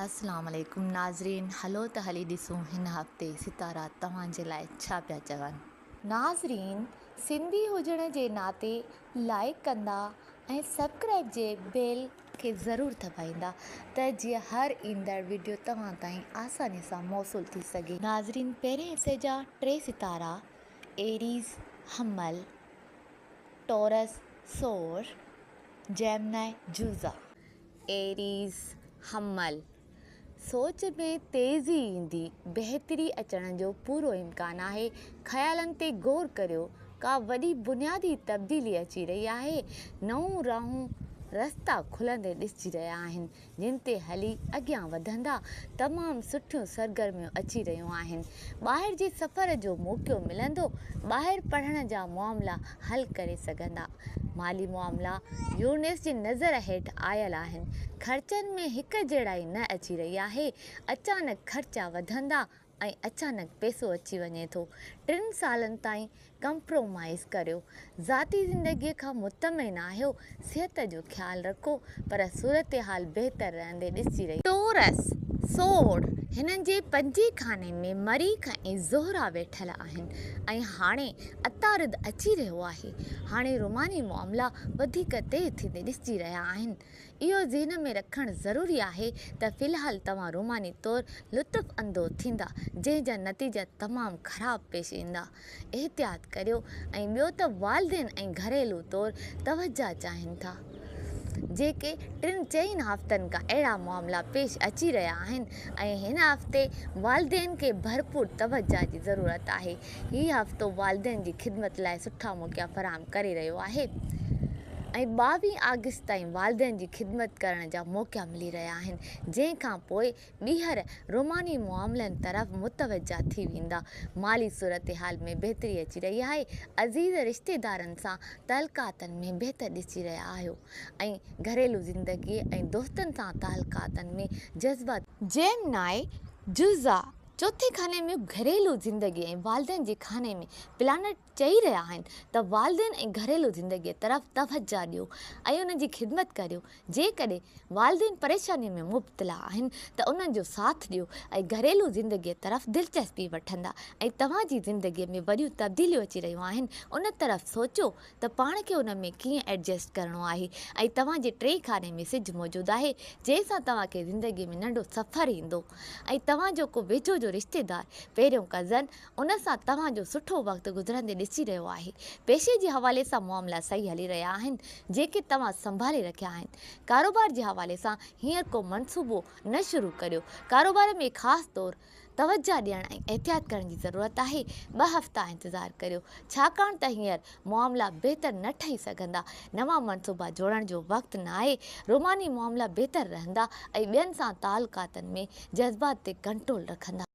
اسلام عليڪم ناظرين هلو ته هلي ڏسون هن هفتي ستارا توهان جي لاء ڇا پيا چون. ناظرين سنڌي هجڻ جي ناتي لائيڪ ڪندا ۽ سبڪرائيب جي بيل کي ضرور دٻائيندا ته جيئن هر ايندڙ وڊيو توهان تائين آساني سان موصول ٿي سگهي. ناظرين پهرين حصي جا ٽي ستارا ايريز، حمل، ٽورس، ثور، جيمنائي، جوزا. ايريز، حمل، سوچ ۾ تيزي ايندي، بهتري اچڻ جو پورو امڪان آهي، خيالن تي غور ڪريو، ڪا وڏي بنيادي تبديلي اچي رهي آهي، نئون راهون رستا کلندي ڏسجي رهيا آهن، جن تي هلي اڳيان وڌندا، تمام سٺيون سرگرميون اچي رهيون آهن، ٻاهر جي سفر جو موقعو ملندو، ٻاهر پڙهڻ جا معاملا حل ڪري سگهندا. مالي معاملا يورنيس جي نظر هيٺ آيل آهن، خرچن ۾ هڪ جهڙائي نه اچي رهي آهي، اچانڪ خرچا وڌندا ۽ اچانڪ پئسو اچي وڃي ٿو، ٽن سالن تائين ڪمپرومائيز ڪريو، ذاتي زندگي کان مطمئن آهيو، صحت جو خيال رکو پر صورتحال بهتر رهندي ڏسجي رهي. ٽورس، سوڙ، هنن جي پنجين خاني ۾ مريخ ۽ زهره ويٺل آهن ۽ هاڻي عطارد اچي رهيو آهي. هاڻي روماني معاملا وڌيڪ تيز ٿيندي ڏسجي رهيا آهن. اهو ذهن ۾ رکڻ ضروري آهي ته في الحال توهان روماني طور لطف اندوز ٿيندا، جنهن جا نتيجا تمام خراب پيش ايندا. احتياط ڪريو ۽ ٻيو ته والدين ۽ گهريلو طور توجهه چاهين ٿا. جيڪي ٽن چئن هفتن کان اهڙا معاملا پيش اچي رهيا آهن ۽ هن هفتي والدين کي ڀرپور توجهه جي ضرورت آهي. هي هفتو والدين جي خدمت لاء سٺا موقعا فراهم ڪري رهيو آهي ۽ 22 آگسٽ تائين والدين جي خدمت ڪرڻ جا موقعا ملي رهيا آهن جنهن کان پوء ٻيهر روماني معاملن طرف متوجه ٿي ويندا. مالي صورتحال ۾ بهتري اچي رهي آهي، عزيز رشتيدارن سان تعلقاتن ۾ بهتر ڏسي رهيا آهيو ۽ گهريلو زندگيء ۽ دوستن سان تعلقاتن ۾ جذبا. جيمنائي، جوزا، چوٿين خاني ۾ گهريلو زندگي ۽ والدين جي خاني ۾ پلانٽ چئي رهيا آهن ته والدين ۽ گهريلو زندگيء طرف توجه ڏيو ۽ انهن جي خدمت ڪريو. جيڪڏهن والدين پريشانيء ۾ مبتلا آهن ته انهن جو ساٿ ڏيو ۽ گهريلو زندگيء طرف دلچسپي وٺندا ۽ توهان جي زندگيء ۾ وڏيون تبديليون اچي رهيون آهن ان طرف سوچيو ته پاڻ کي ان ۾ ڪيئن ايڊجسٽ ڪرڻو آهي ۽ توهان جي ٽئين خاني ۾ سج موجود آهي جنهن سان توهان کي زندگيء ۾ ننڍو سفر ايندو ۽ توهان جو ڪو ويجهو جو رشتيدار پهريون ڪزن ان سان توهان جو سٺو وقت گذرندي ڏسي رهيو آهي. پيشي جي حوالي سان معاملا صحيح هلي رهيا آهن، جيڪي توهان سنڀالي رکيا آهن. ڪاروبار جي حوالي سان هينئر ڪو منصوبو نه شروع ڪريو. ڪاروبار ۾ خاص طور توجهه ڏيڻ ۽ احتياط ڪرڻ جي ضرورت آهي. ٻه هفتا انتظار ڪريو، ڇاڪاڻ ته هينئر معاملا بهتر نه ٺهي سگهندا. نوان منصوبا جوڙڻ جو وقت نه آهي. روماني معاملا بهتر رهندا ۽ ٻين سان تعلقاتن ۾ جذبات تي ڪنٽرول رکندا.